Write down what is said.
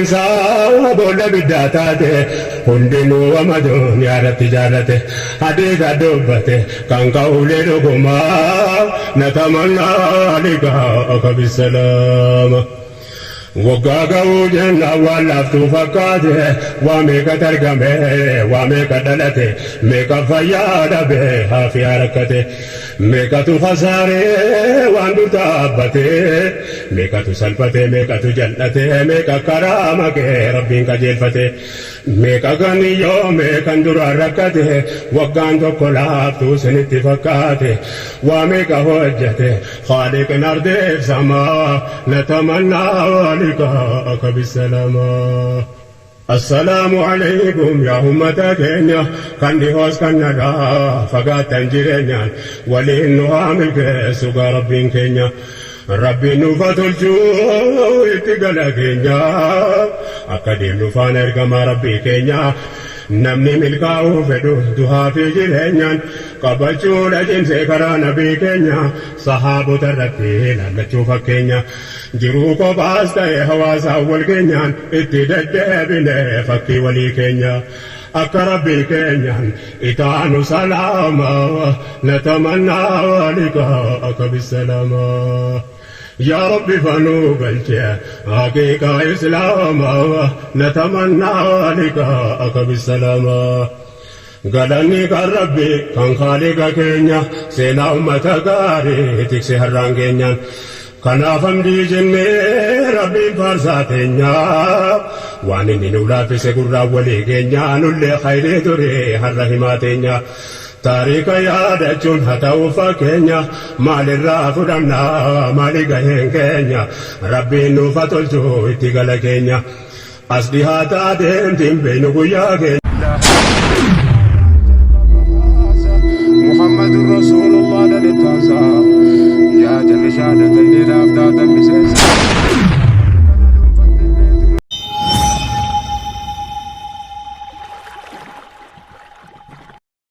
Isaa boolla biddaa taate hundinuu wama duniyaa irratti jaallate hadiisa dubbate kan qawlee dhugumaa natamannaa liqaaka bisalaama. Waggaa ga'uu jennaan waan laaftuu fakkaate waa meeqatu argame waa meeqa dhalate meeqa fayyaa dhabe haafiyaa rakkate meeqatu khasaaree waan dur dhaabbate meeqatu salphate meeqatu jal'ate meeqa karaa maqee rabbiin qajeelfate meeqa kan yoome kan duraan rakkate waggaan tokko laaftuu sinitti fakkaate waa meeqa hojjete خالق أرض سما نتمنى لقاءك بالسلامة السلام عليكم يا أمة كينيا كان ديهوس كان نرى فقاتن جيرينيان ولين نعامل كيسوغا ربين كينيا ربي نوفا تلجو اتقلا كينيا أكاديم نوفا نرقما ربي كينيا namni milkaa'uu fedhu duhaa fi jireenyaan qabachuudha cimsee karaa nabii keenya sahaabota irratti laallachuu fakkeenya jiruu kophaas ta'e hawaasaa wal keenyaan itti deddeebine fakkii walii keenya akka rabbii keenyaan itaanu salaama natamannaa liqaaka bisalaama. يا ربي فنو قلت حقيقة إسلاما نتمنى لقاءك بالسلامة galanni kan rabbi kan khaaliqa keenya seenaa ummata gaarii tikse har'aan keenyaan kanaaf hamdii jennee rabbiin faarsaa teenya waan inni nu laaffise gurraan walii keenya nullee khayrii ture har'a himaa teenya taariika yaadachuun haa ta'u fakkeenya maalirraa fudhannaa maali gaheen keenya rabbiin nuuf haa tolchu itti gala keenya as dhihaataa deemtiin beeynu guyyaa keenya.